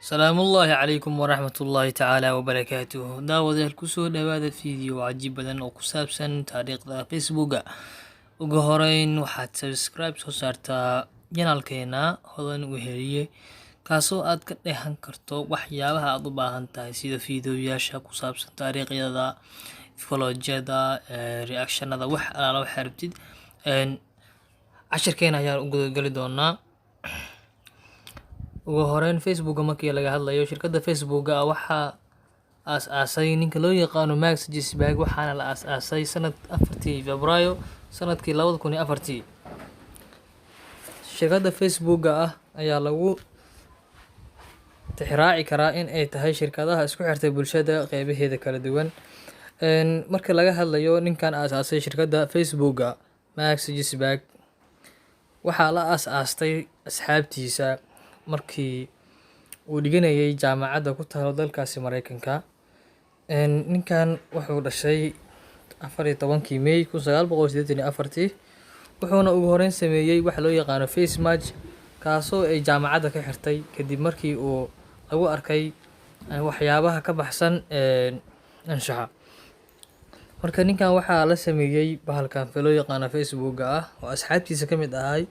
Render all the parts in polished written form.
Salaamullaahi calaykum waraxmatullaahi tacaala wabarakaatuh. Daawadayaal, kusoo dhawaada video cajiib badan oo ku saabsan taariikhda Facebooka. Ugu horeyn, waxaad subscribe soo saartaa channelkeena Hodan Weheliye, kaasoo aad ka dheehan karto waxyaabaha aad u baahan tahay, sida fiidiyoyaasha ku saabsan taariikhyada, vlogyada, reactionada, wax alaala waxaa rabtid. Cashirkeena ayaan u gudagali doonaa. Ugu horeyn, Facebooka markii laga hadlayo, shirkadda Facebooka waxaa aas-aasay ninka loo yaqaano Mark Zuckerberg, waxaana la aas-aasay sanad 4-tii Febraayo sanadkii 2004-tii. Shirkadda Facebooka ah ayaa lagu tixraaci karaa in ay tahay shirkadaha isku xirtay bulshada qeybaheeda kala duwan. Marka laga hadlayo ninkan aas-aasay shirkadda Facebooka, Mark Zuckerberg, waxaa la aas-aastay asxaabtiisa markii uu dhiganayay jaamacadda ku taalo dalkaasi Mareykanka. Ninkan wuxuu dhashay 14-kii May 1984-tii, wuxuuna ugu horeyn sameeyey waxa loo yaqaano Facemash, kaasoo ay jaamacadda ka xirtay kadib markii uu lagu arkay waxyaabaha ka baxsan anshaxa. Marka ninkan waxaa la sameeyey bahalkan loo yaqaano Facebooka ah, oo asxaabtiisa ka mid ahay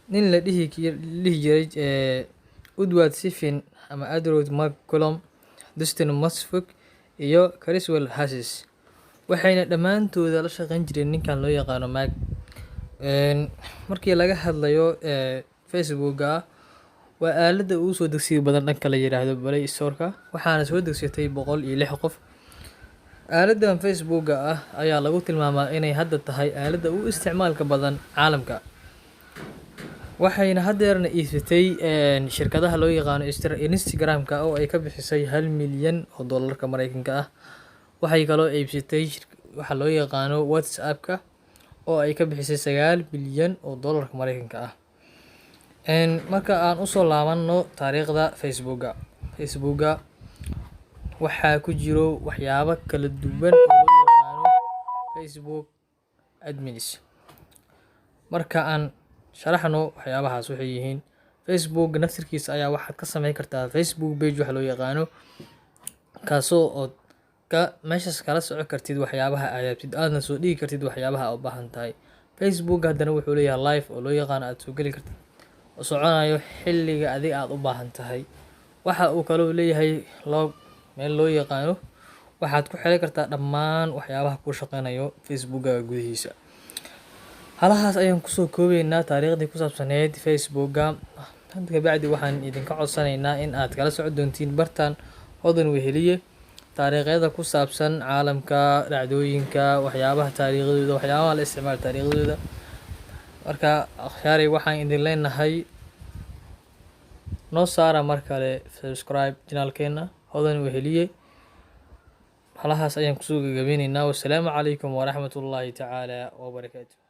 nin la dhihi jiray Edward Sifin ama Andrew McCollum, Dustin Moskovitz iyo Criswell Hayes, waxayna dhammaantooda la shaqeyn jireen ninkan loo yaqaano Mark. Markii laga hadlayo Facebooka, waa aaladda ugu soo degsiga badan dhanka la yiraahdo Play Store-ka, waxaana soo degsatay 106 qof. Aaladdan Facebooka ah ayaa lagu tilmaamaa inay hadda tahay aaladda ugu isticmaalka badan caalamka, waxayna haddeerna iibsatay shirkadaha loo yaqaano Instagram-ka, oo ay ka bixisay 1 milyan oo dollarka Mareykanka ah. Waxay kaloo iibsatay waxa loo yaqaano WhatsApp-ka, oo ay ka bixisay 9 bilyan oo dollarka Mareykanka ah. Marka aan usoo laabanno taariikhda Facebooka, Facebooka waxaa ku jiro waxyaabo kala duwan oo loo yaqaano Facebook admins. Marka aan sharaxno waxyaabahaas waxay yihiin, Facebook naftirkiisa ayaa waxaad ka sameyn kartaa Facebook page waxa loo yaqaano, kaasoo ood ka meeshaas kala socon kartid waxyaabaha aad rabtid, aadna soo dhigi kartid waxyaabaha aad u baahan tahay. Facebook haddana wuxuu leeyahay live oo loo yaqaano aad soo geli kartid, oo soconayo xilliga adiga aad u baahan tahay. Waxa uu kaloo leeyahay log meel loo yaqaano, waxaad ku xiri kartaa dhammaan waxyaabaha kuu shaqeynayo Facebookaga gudihiisa. Halahaas ayaan kusoo koobeynaa taariikhdii ku saabsaneyd Facebooka. Hadda kabacdi waxaan idinka codsanaynaa in aad kala socon doontiin bartan Hodan Weheliye taariikhyada ku saabsan caalamka, dhacdooyinka, waxyaabaha taariikhdooda, waxyaabaha la isticmaalo taariikhdooda. Marka akhyaaray, waxaan idin leenahay noo saara mar kale subscribe channelkeena Hodan Weheliye. Halahaas ayaan kusoo gabagabeyneynaa. Wassalaamu calaykum waraxmatullaahi tacaala wabarakaatu.